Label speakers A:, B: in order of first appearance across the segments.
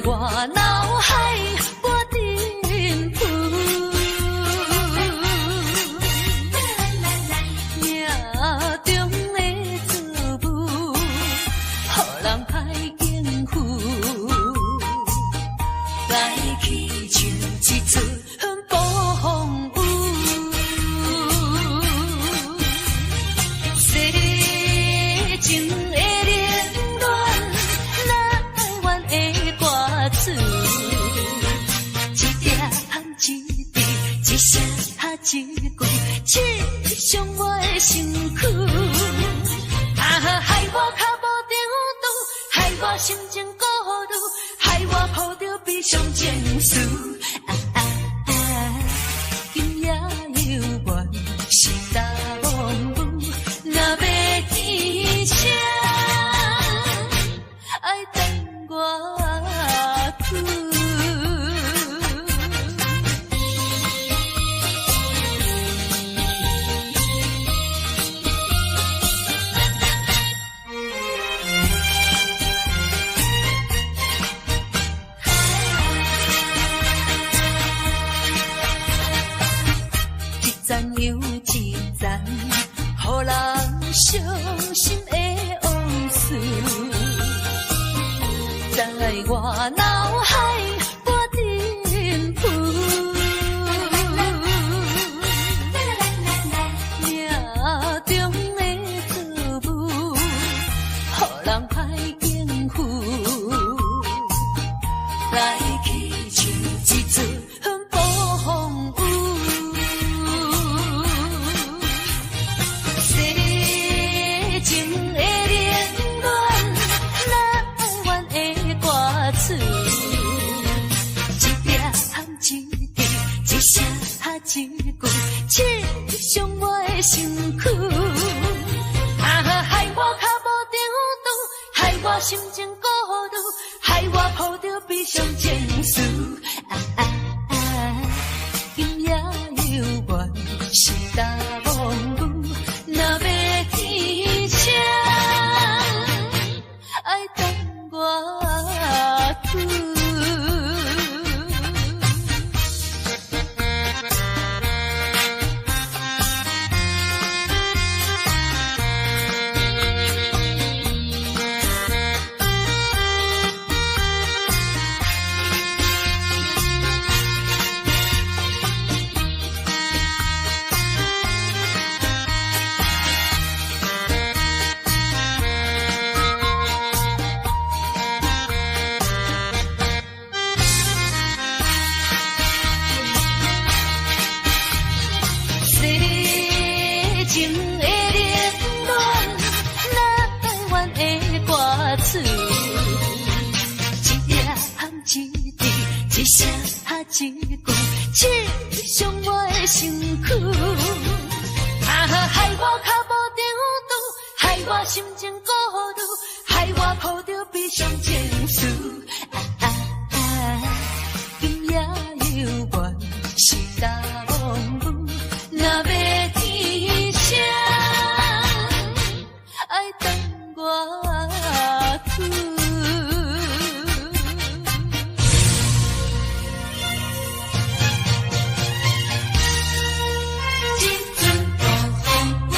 A: 我腦海無振浮。命中的滋味，予人歹應付。來去像一出暴風雨，世情的冷暖，哪願的歌詞，一點一滴，一聲一句，刺傷我的身軀。啊，害我跤無張拄，害我心情顧慮，害我抱著悲傷情緒。啊啊啊！今夜猶原是焦毛雨，若欲見誰，愛等偌久？一層又一層，予人傷心的往事，在我腦海無振浮。命中的滋味，予人歹應付。來去像一出暴風雨，世情的冷暖，哪願的歌詞，一點一滴，一聲一句，刺傷我的身軀。啊，害我跤無張拄，害我心情顧慮，害我抱著悲傷情緒。啊啊啊！今夜猶原是焦毛雨，若欲見誰，愛等偌久？世情的冷暖，哪願的歌詞，一點一滴，一聲一句，刺傷我的身軀。啊，害我跤無張拄，害我心情顧慮，害我抱著悲傷情緒。啊啊啊！今夜猶原是焦毛雨，若欲見誰，愛等偌久？一陣暴風雨。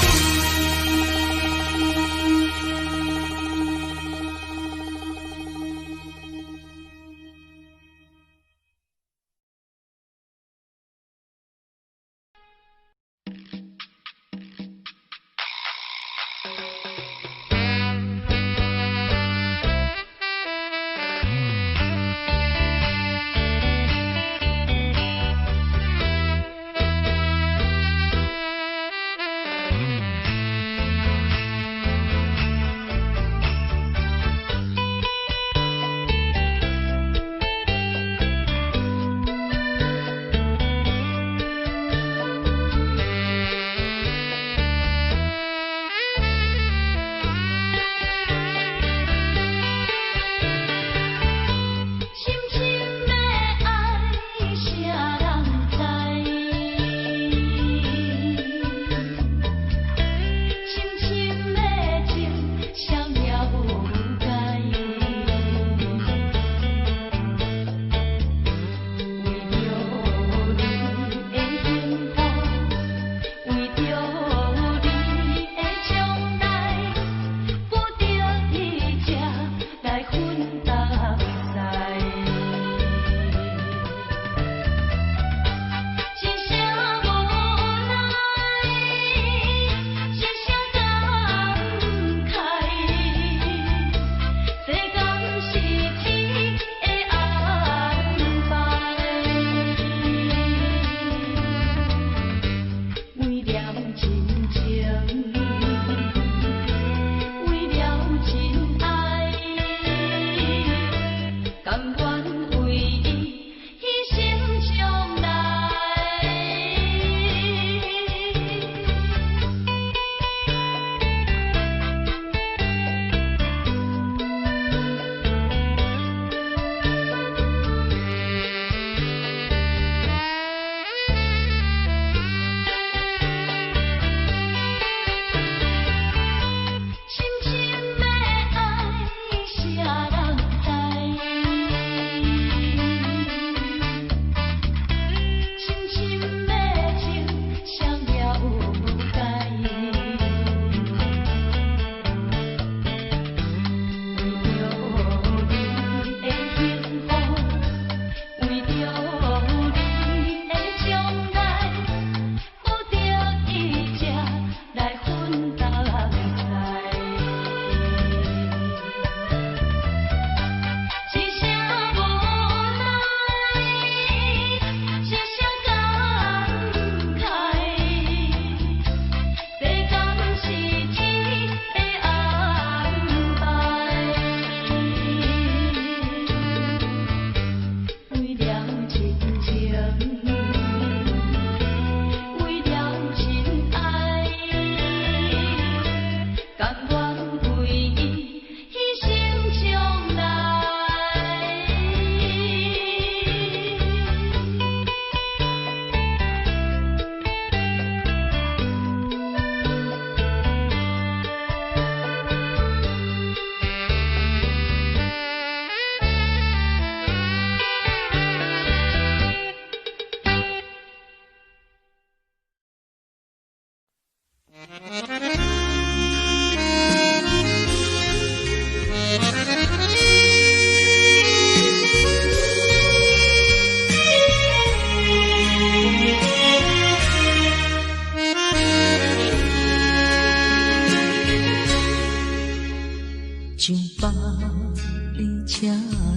A: 車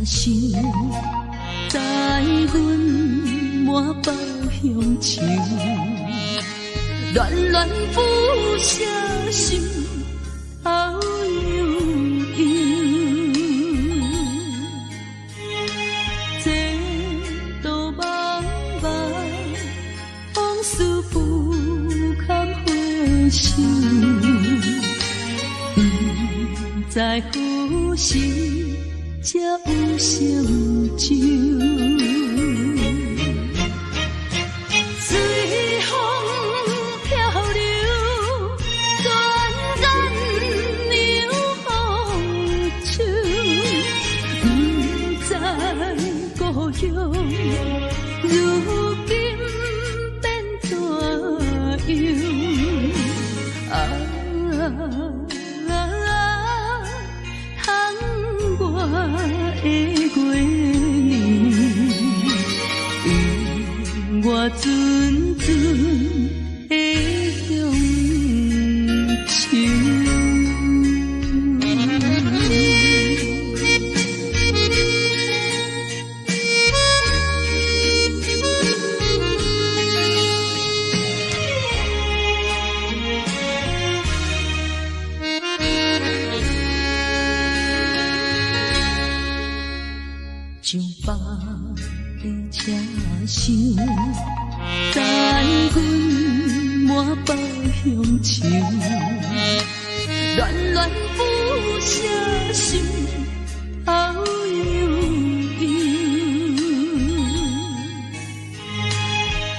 A: 廂，載阮滿腹鄉愁，戀戀不捨心頭悠悠。前途茫茫，往事不堪回首，不知何時才有成就。隨風飄流，轉眼涼風秋，不知故鄉如今變怎樣？啊，窗外的月娘，予我陣陣的鄉愁。上班的車廂，載阮滿腹鄉愁，戀戀不捨心頭悠悠。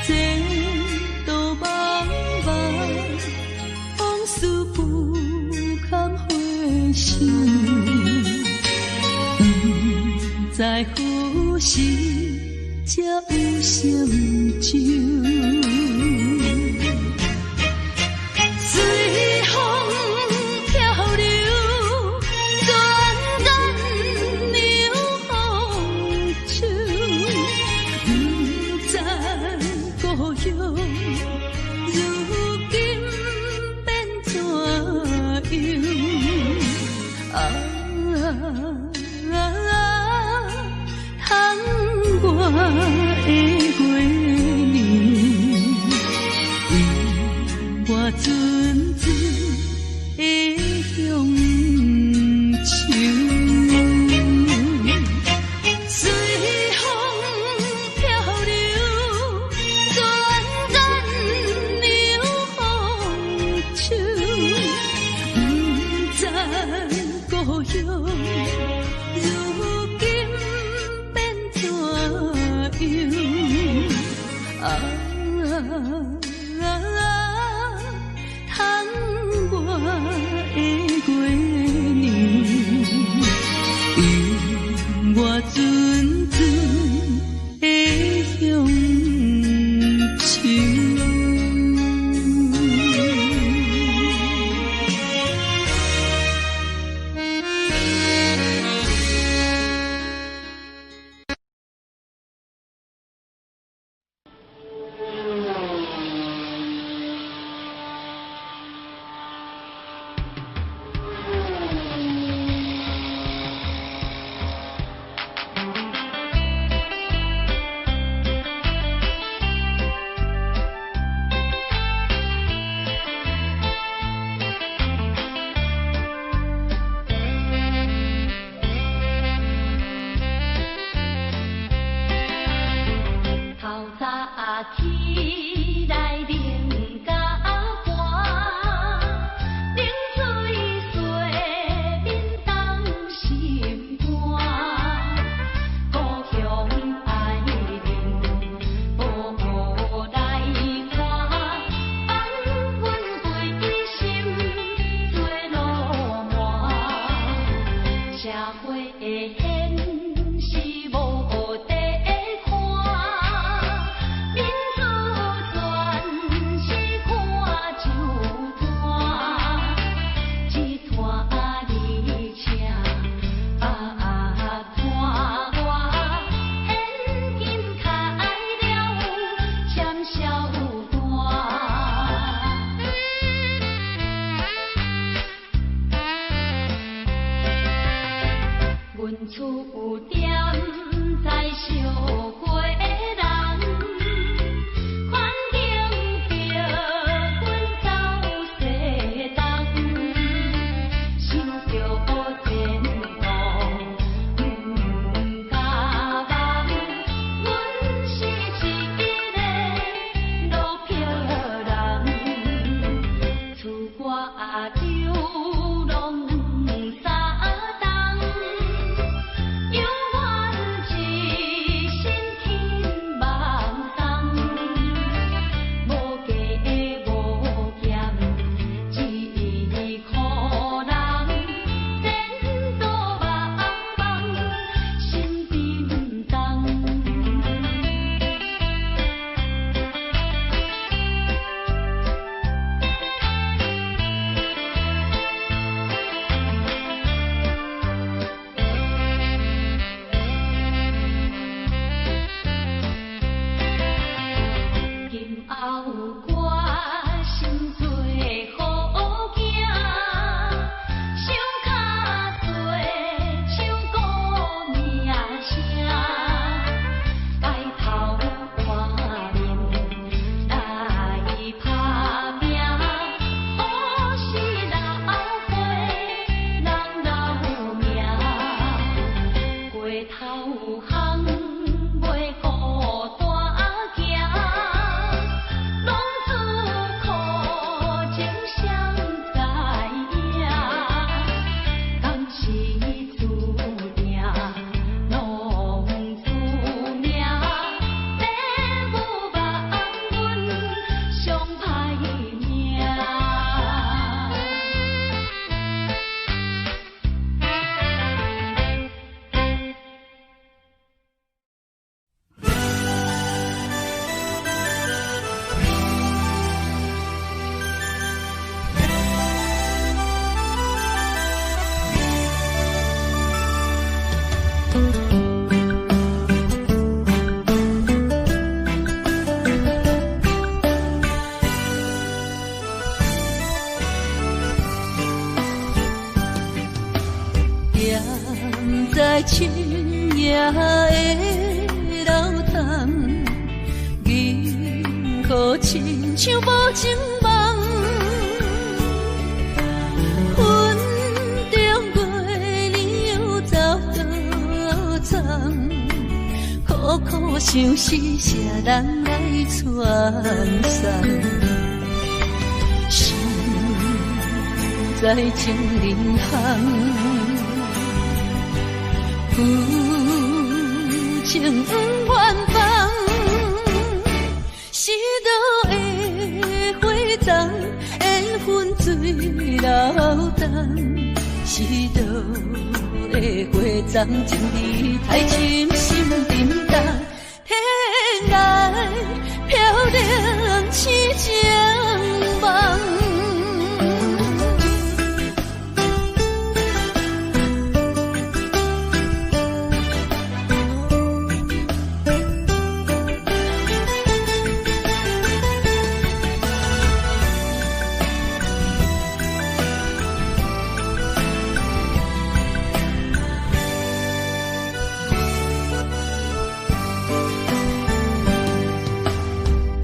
A: 前途茫茫，往事不堪回首，不知何時才有成就。隨風飄流，轉眼涼風秋，不知故鄉如今變怎樣？啊，窗外的月娘，予我陣陣的鄉愁。隨風飄流，轉眼涼風秋，不知故鄉如今變怎樣？啊，窗外的月娘，予我陣陣的鄉愁。
B: 透早起來冷甲寒，冷水洗面凍心肝。故鄉愛面無來看，放阮規心做鱸鰻。社會的現實無得看，民主阮厝踮在小过人，环境逼阮走西东，想著前途毋敢望，阮是一个落票人，厝外流浪三冬，犹原一身轻梦松，无加无减，一苦人，前途茫茫，心沉重。今后决心做好囝，想较济唱鼓名声，改头换面来打拼，好事流过人留名，过头巷袂孤单行，拢自苦情谁知影？敢是注定浪子命，父母望阮上歹命。
A: 踮在深夜的流淌，银河亲像无情梦，云中月娘走倒藏，苦苦相思谁人来传送？心在情人巷。夫情不愿放，失落的花丛，缘分水流东。失落的花丛，情意太深心沉重，天涯飘零痴情梦。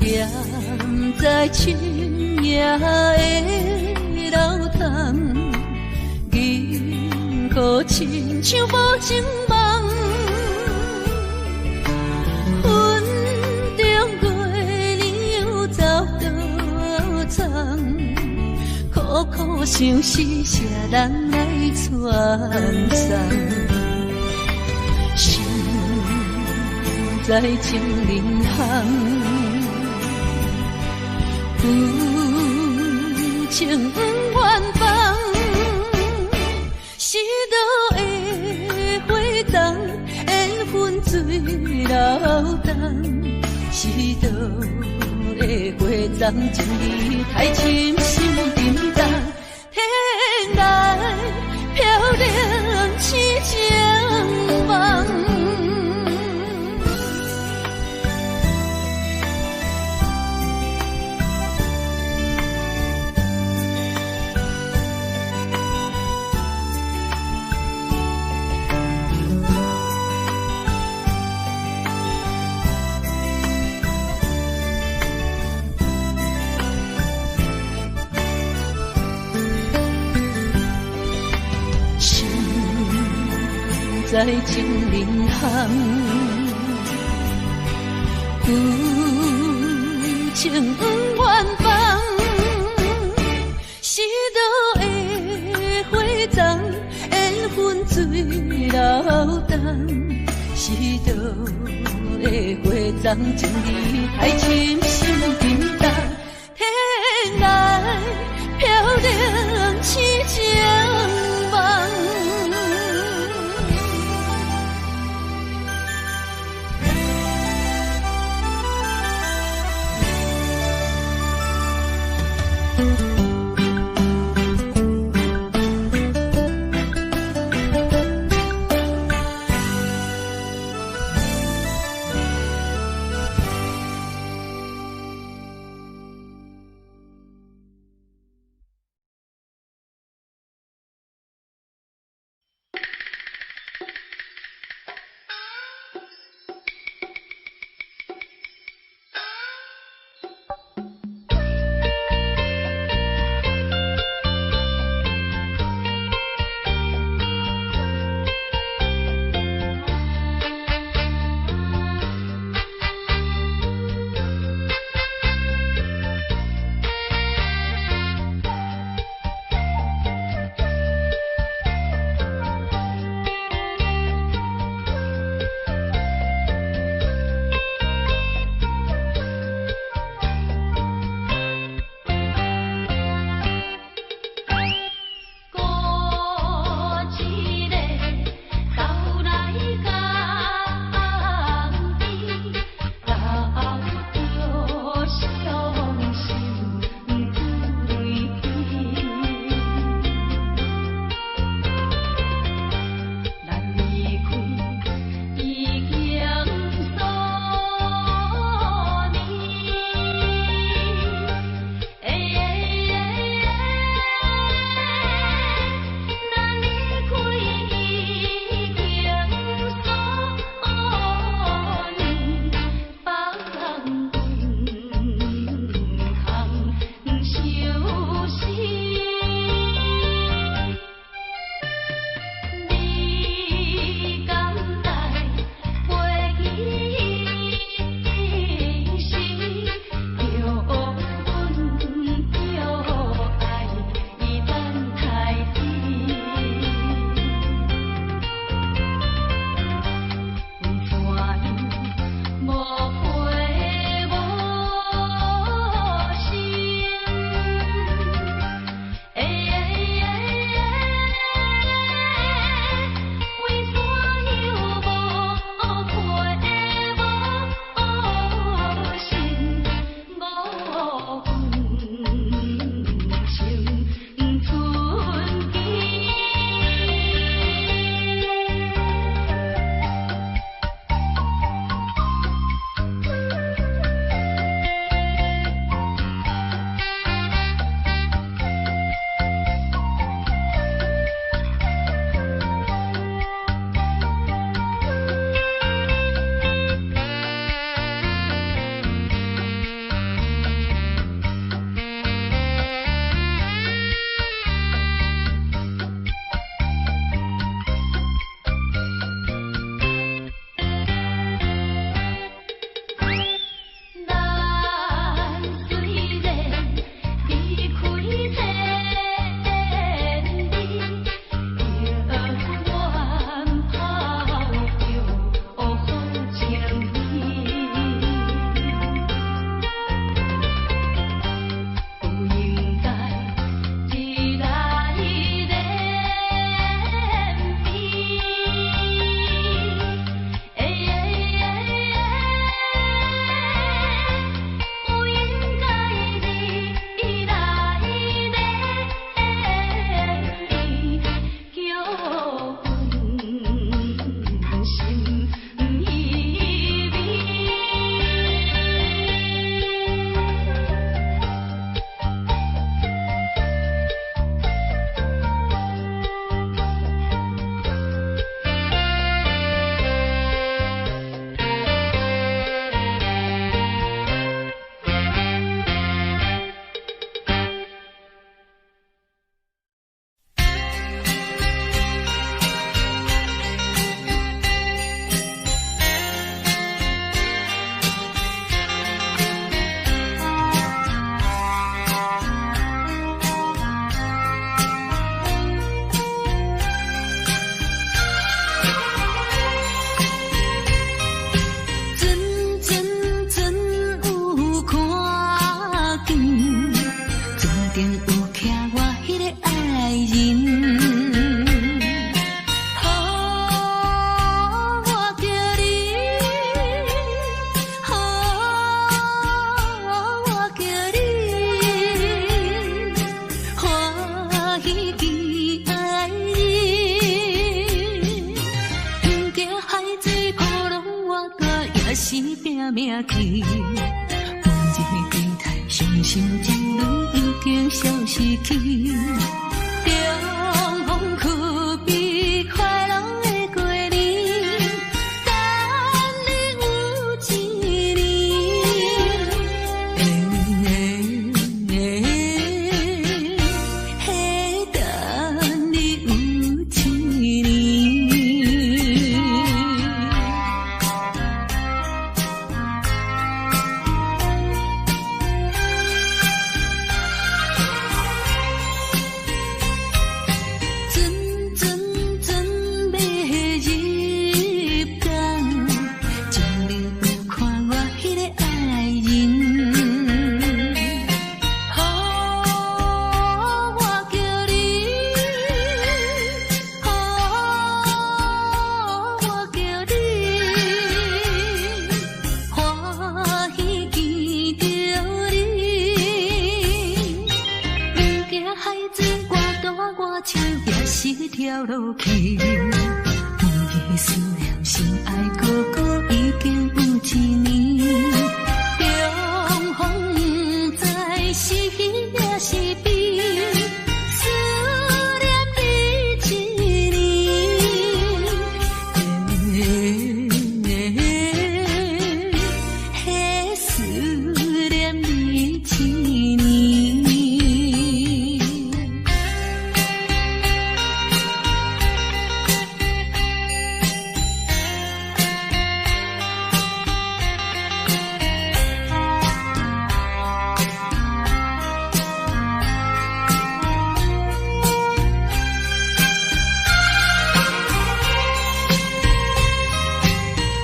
A: 踮在深夜的流淌，银河亲像无情梦，云中月娘走倒藏，苦苦相思谁人来传送？心在情人巷。夫情不愿放，失落的花丛，缘分水流东。失落的花丛，情意太深心沉重，天涯飘零痴情梦。知情人含。旧情毋愿放，失落的花丛，缘分水流东。失落的花丛，情意太深心沉重。天来飘零痴情梦。也是拼命去。往日期待，傷心情侶已經消失去。重逢去比快樂的過年，等你有一年。欸欸，等你有一年。船船船欲入港，情你有看我彼个愛人。予我叫你，予我叫你，歡喜見著你。毋驚海水偌大偌深，也是跳落去。每日思念心愛哥哥已經有一年，重逢不知是喜抑是悲，思念你一年。欸，思念你一年。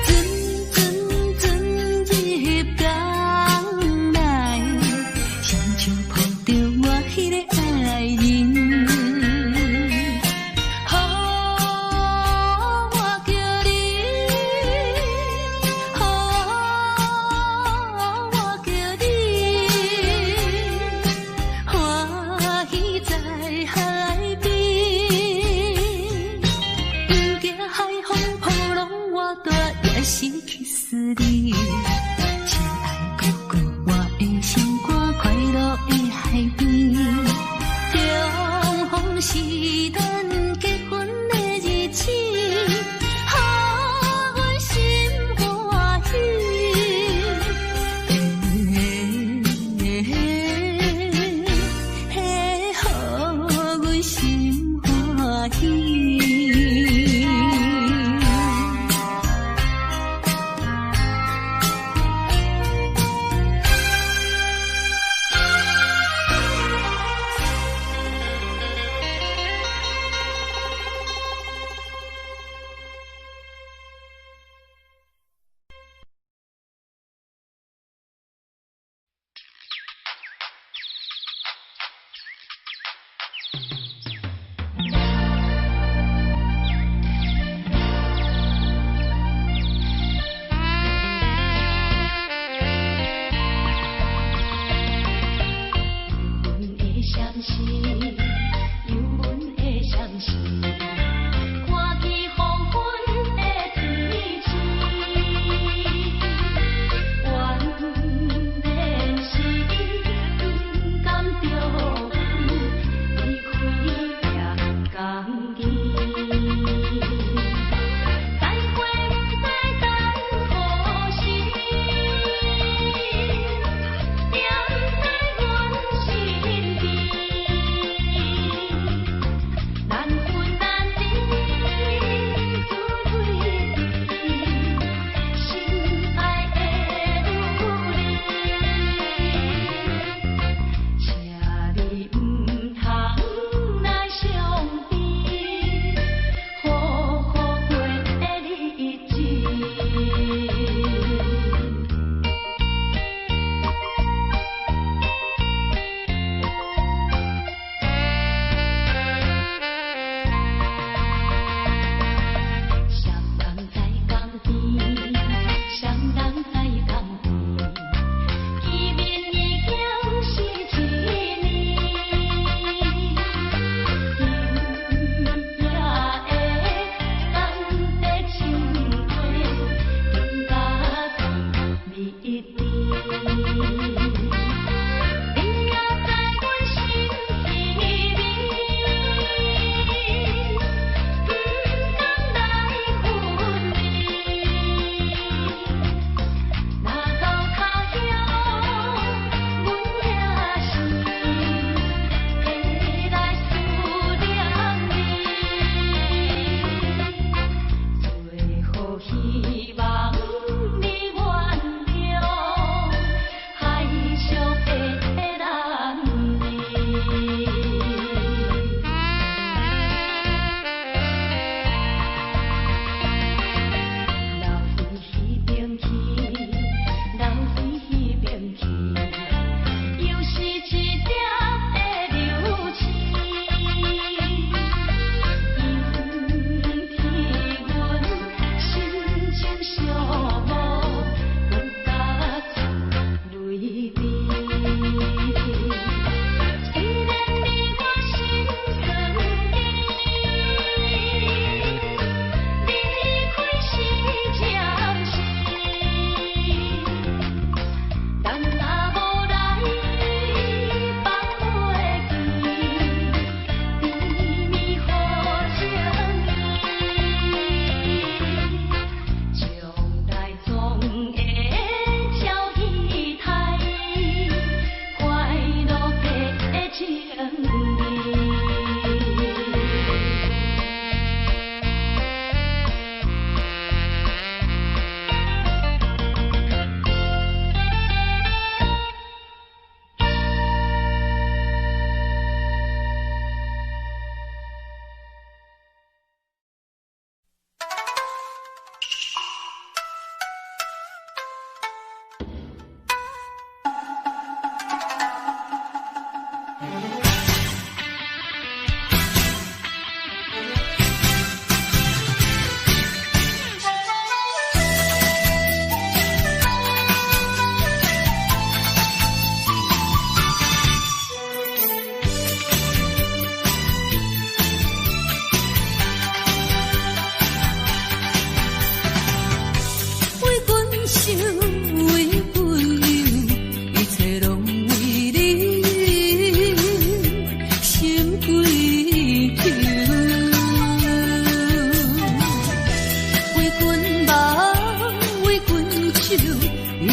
A: 船船船入港來，雙手抱著我彼个愛人。予我叫你，予我叫你，歡喜在海邊。毋驚海風波浪偌大，也是去思你。親愛哥哥，我的心肝快樂的海邊。重逢是咱結婚的日子，予阮心歡喜。欸，予阮心歡喜。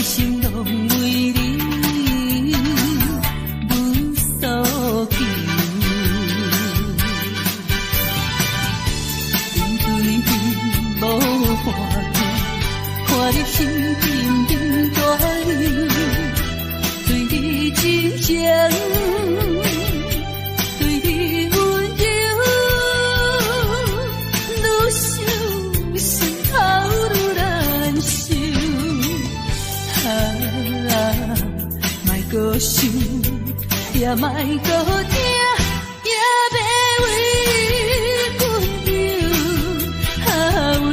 A: 生攏為你無所求。面對面無半句，看你心頻頻大扭，對你真情，對你溫柔，愈想心頭愈難受。啊，莫閣想，也莫閣聽，也欲為阮憂，啊，為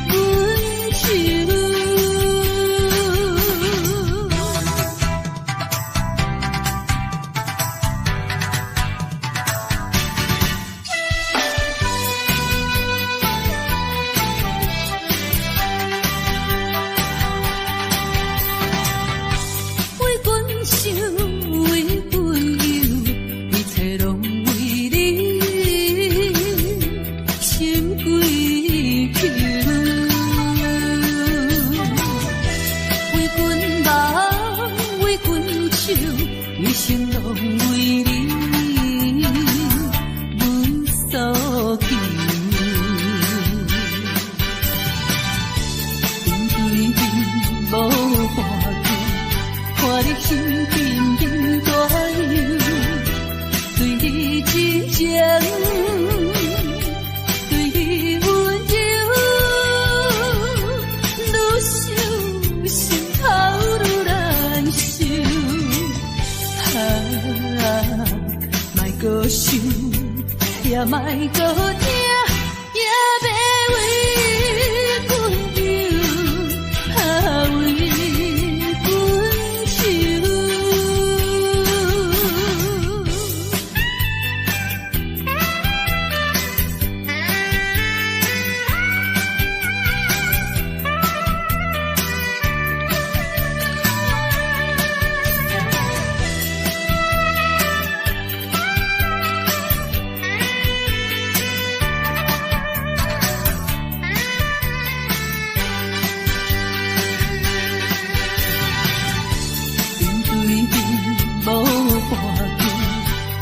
A: 阮愁。為阮想，為阮憂，一切攏為你心跪求。為阮夢，為阮愁，一生攏為你無所求。面對面無半句，看你心頻頻大扭，對你真情，對你溫柔，愈想心頭愈難受。啊，莫閣想，也莫閣聽，也欲為阮憂，啊，為阮愁。面對面無半句，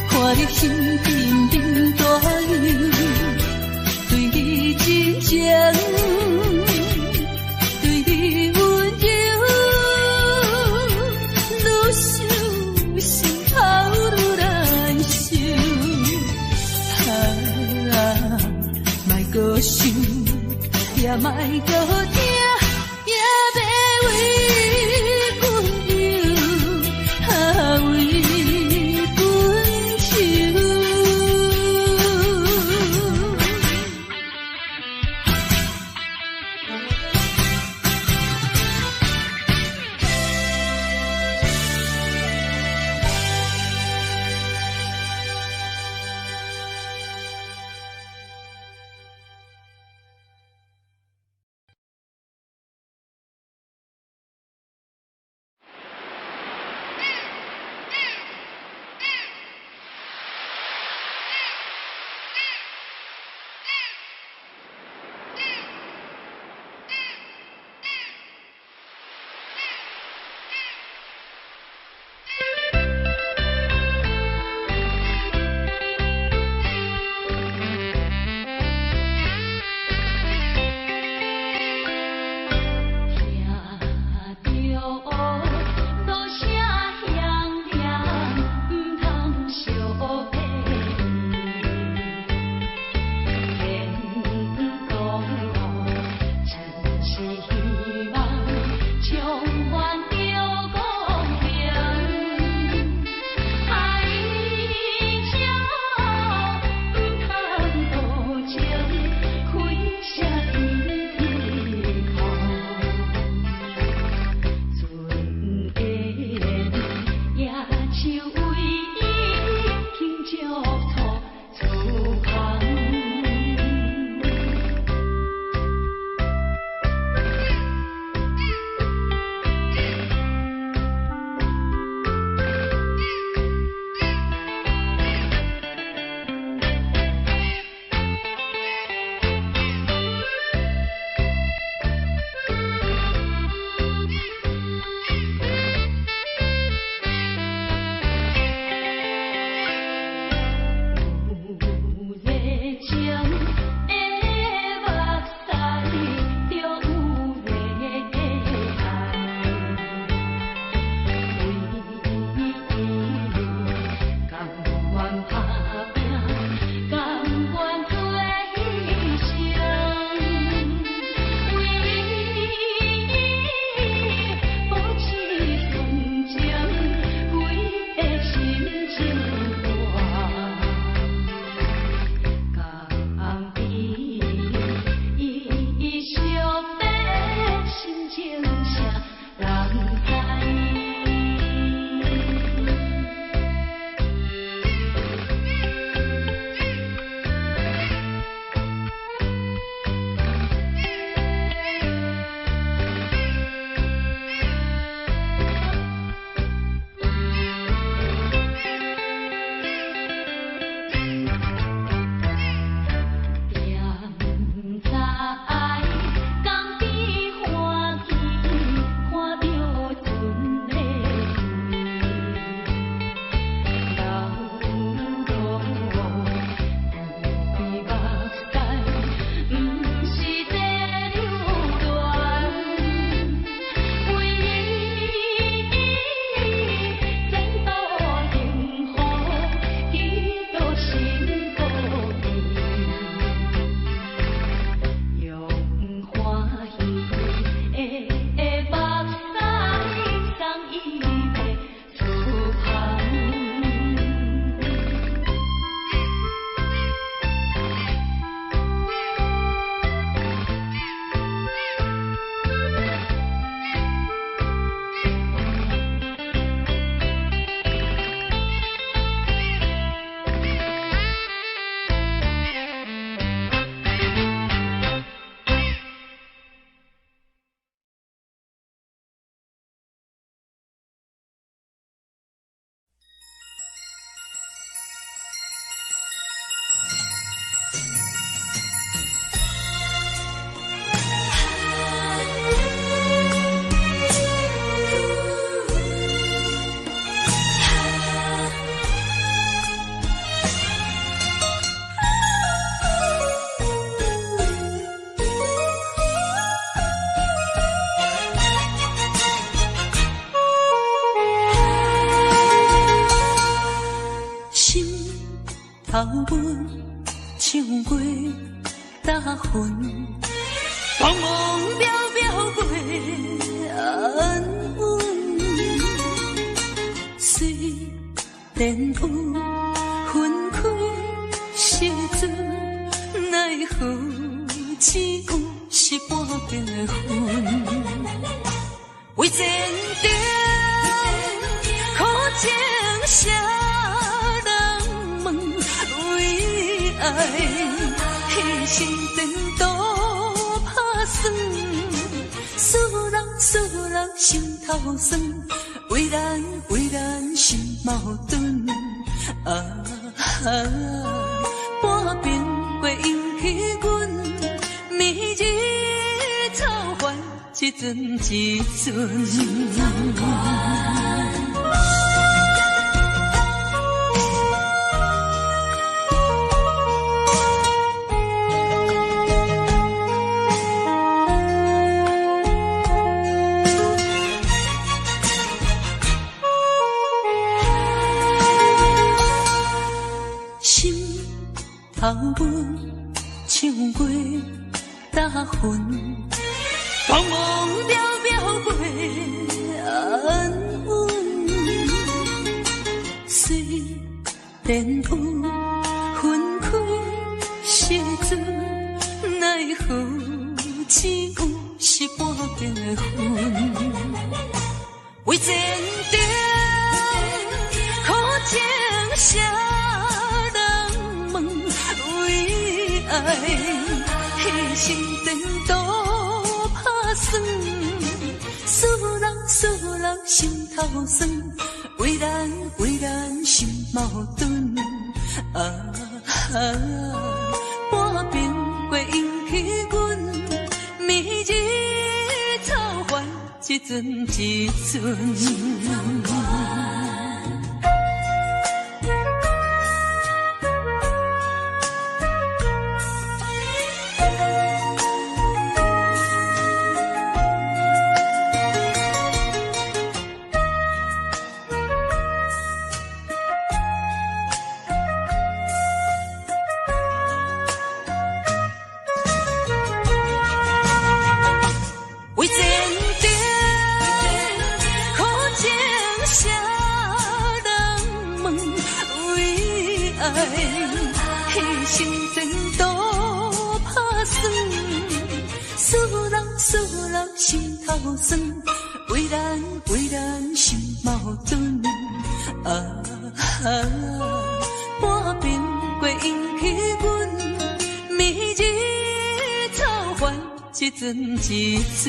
A: 看你心頻頻大扭，對你真情，對你溫柔，愈想心頭愈難受。啊，莫閣想，也莫閣聽，也欲為阮憂，啊，為阮愁。阮唱過大魂，茫茫渺渺過安穩。雖然有分開時陣，奈何只有是半邊的雲。為前程，苦情誰人問？為愛犧牲前途拍算，輸人輸人心頭酸，為難為難心矛盾。啊，半邊過引起阮，暝日草原一陣一陣。心頭阮唱過大魂，茫茫渺渺過安穩。雖然有分開時陣，奈何只有是半邊的雲。為前程，苦情誰人問？為愛犧牲前途拍算，輸人輸人心頭酸，為難為難心矛盾。啊，半邊過引起阮，暝日草原一陣一陣。為前程，苦情誰人問？為愛犧牲前途拍算，輸人輸人心頭酸，為難為難心矛盾。啊，半邊過引起阮，暝日草原一陣一陣。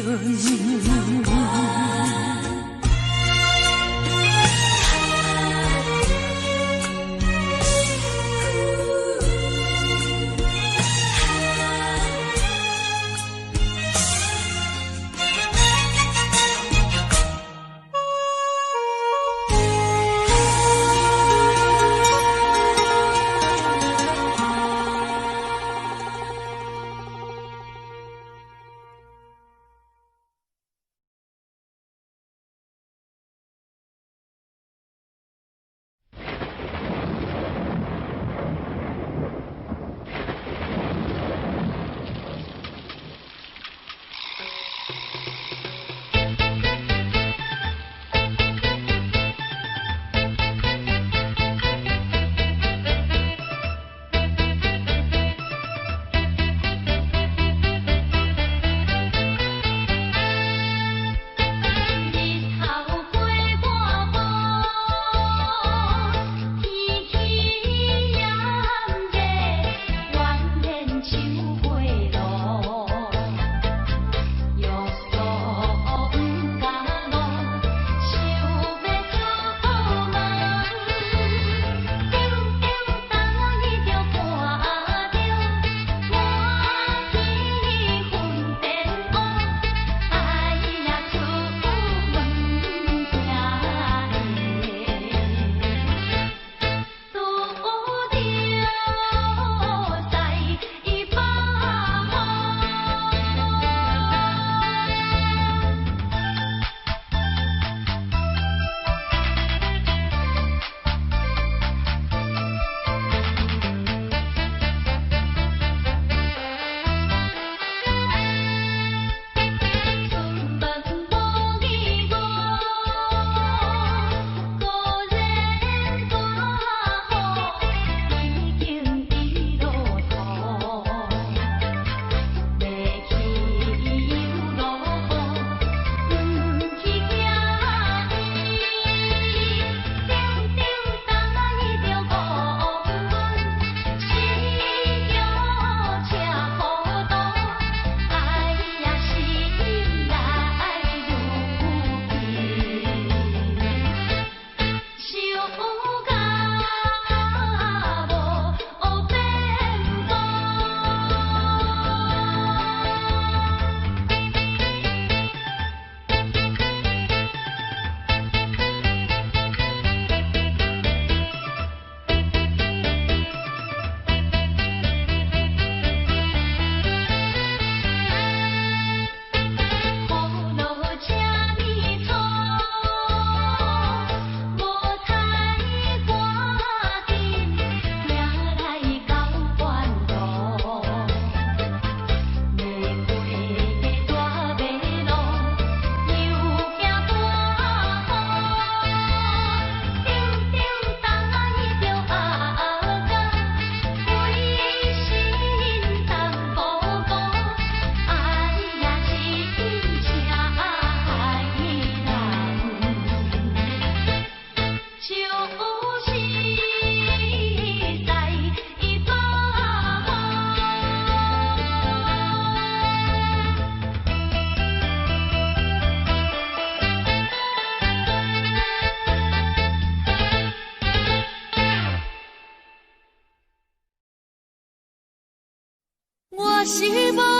A: 是無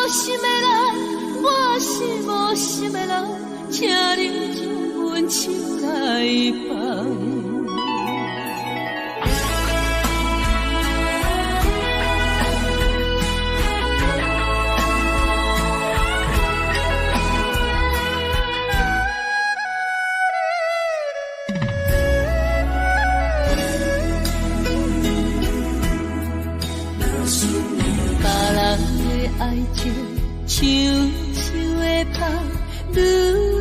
A: 心的人，我是無心的人，請你將阮手來放。別人的愛情像樹的香，愈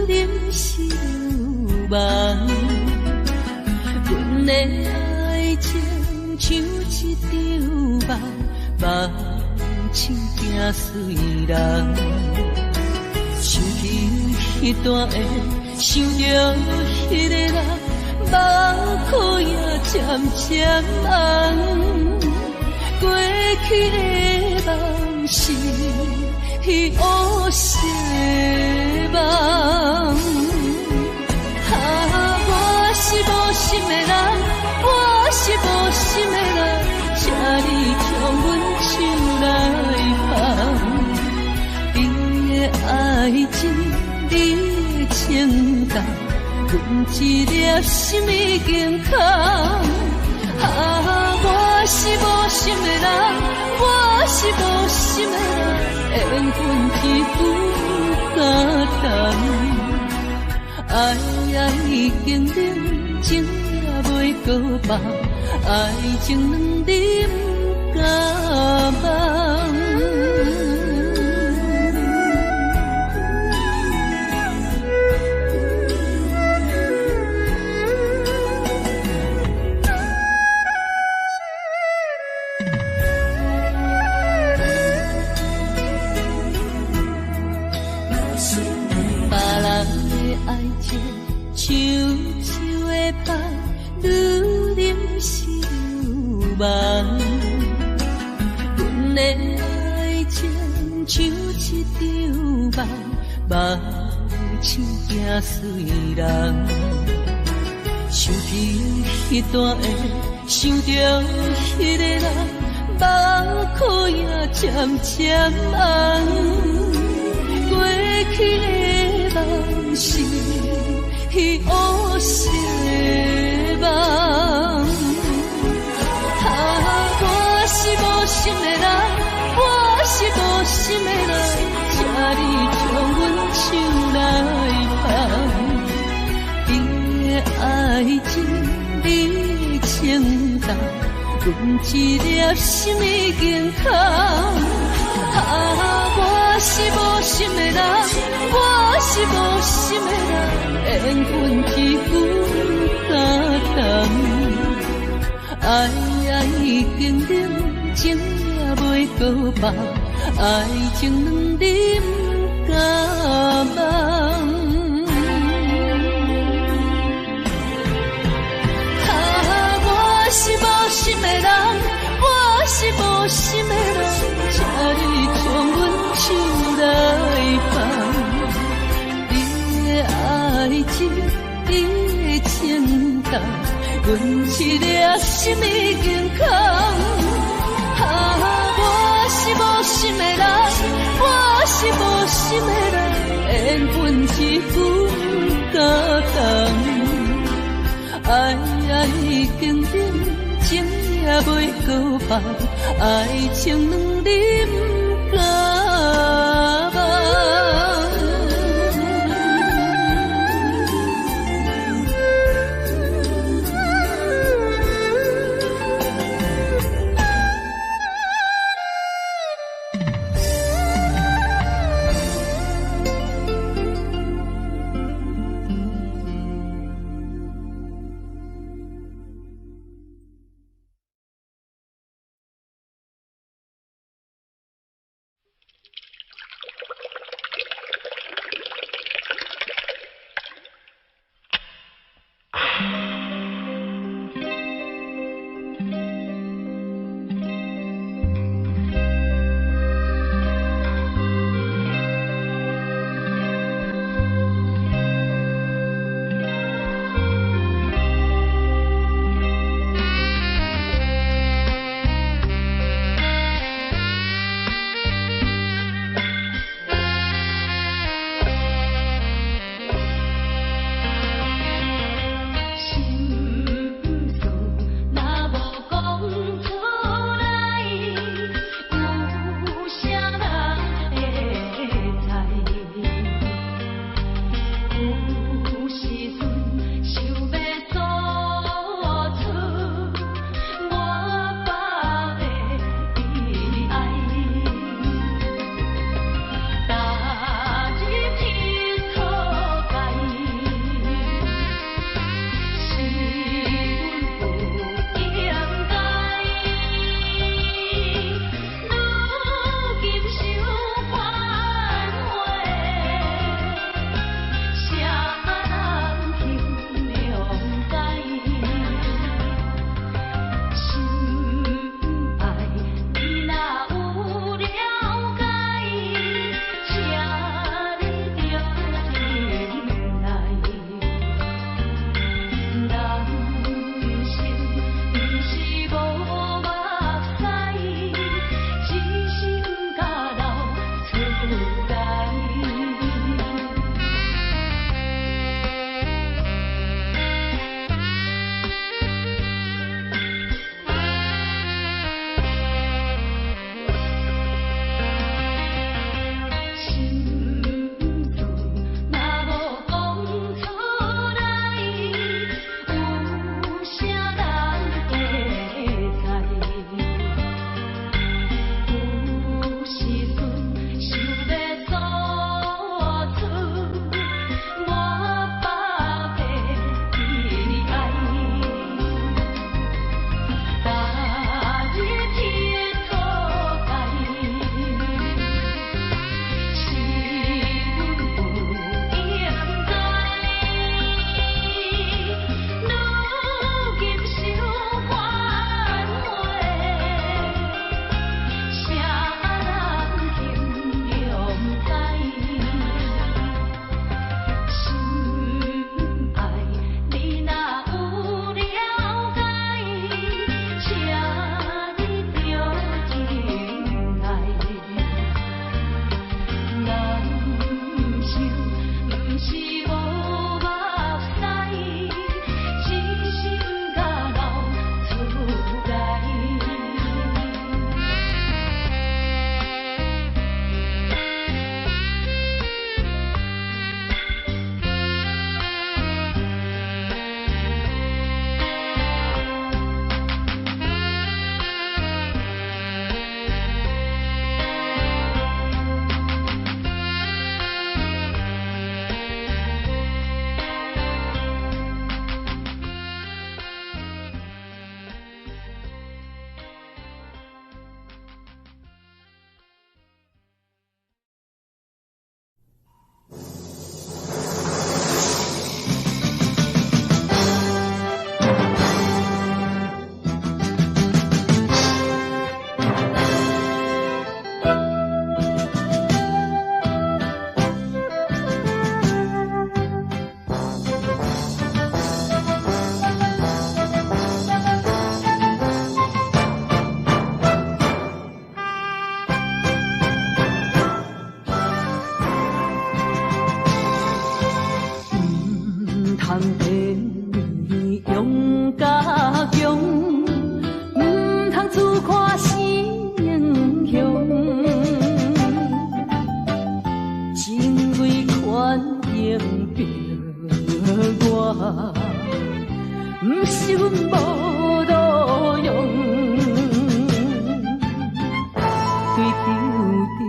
A: 啉是愈茫。阮的愛情像一場夢，夢醒驚隨人。想起彼段的，想著彼个人，夢苦也漸漸茫。過去的夢是彼烏色的夢。啊，我是無心的人，我是無心的人，請你將阮手來放。你的愛情，你的情重，阮一粒心已經空。啊，我是無心的人，我是無心的人，緣分一句不敢談。愛已經冷，情也袂閣放，愛情兩字不敢忘。別人的愛情像樹的香，愈啉是愈茫。阮的愛情像一場夢，夢醒驚隨人。想起彼段的，想著彼个人，夢苦也漸漸茫。過去的夢是彼烏色的夢。啊，我是無心的人，我是無心的人，請你將阮手來放。你的愛情，你的情重，阮一粒心已經空。啊，我是無心的人，我是無心的人，緣分一句不敢談。愛已經冷，情也袂閣放，愛情兩字不敢忘。啊，我是無心的人，我是無心的人，請你將阮手來放。你的愛情，你的情重，阮一粒心已經空。啊，我是無心的人，我是無心的人，緣分一句不敢談。愛已經冷，情也袂閣放，愛情兩字不敢忘。明白我，毋是阮無路用，追求著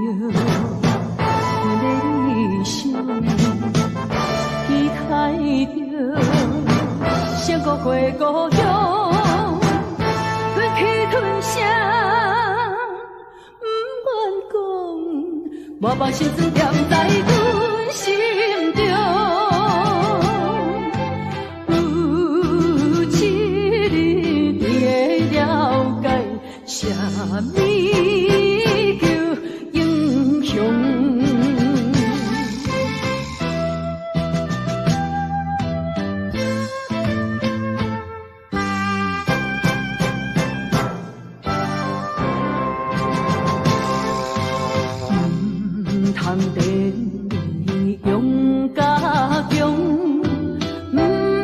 A: 阮的理想，期待著勝過回故鄉，忍氣吞聲，毋願講，無把心酸踮在阮心中。有一日你會了解，啥物叫英雄。毋通等你勇甲強，毋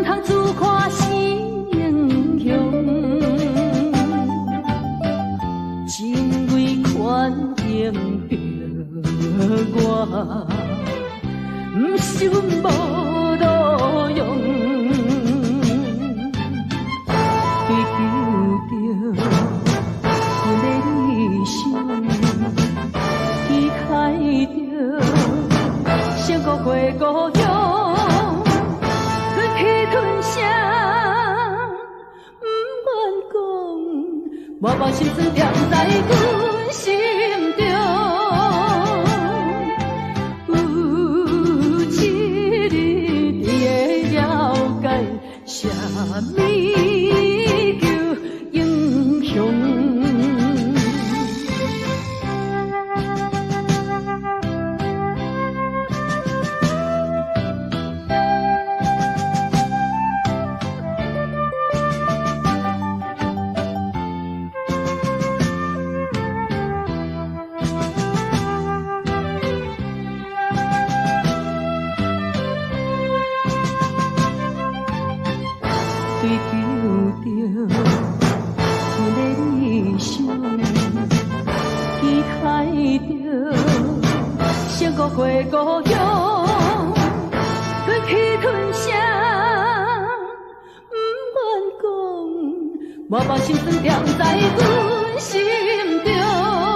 A: 通自誇是英雄。真為款明白我，毋是阮無路用，追求著阮的理想，期待著勝過回故鄉，忍氣吞聲，毋願講，無把心酸踮在阮心中。有一日你會了解，啥物叫英雄。追求著阮的理想，期待著勝過回故鄉，忍氣吞聲，毋願講，無把心酸踮在阮心中。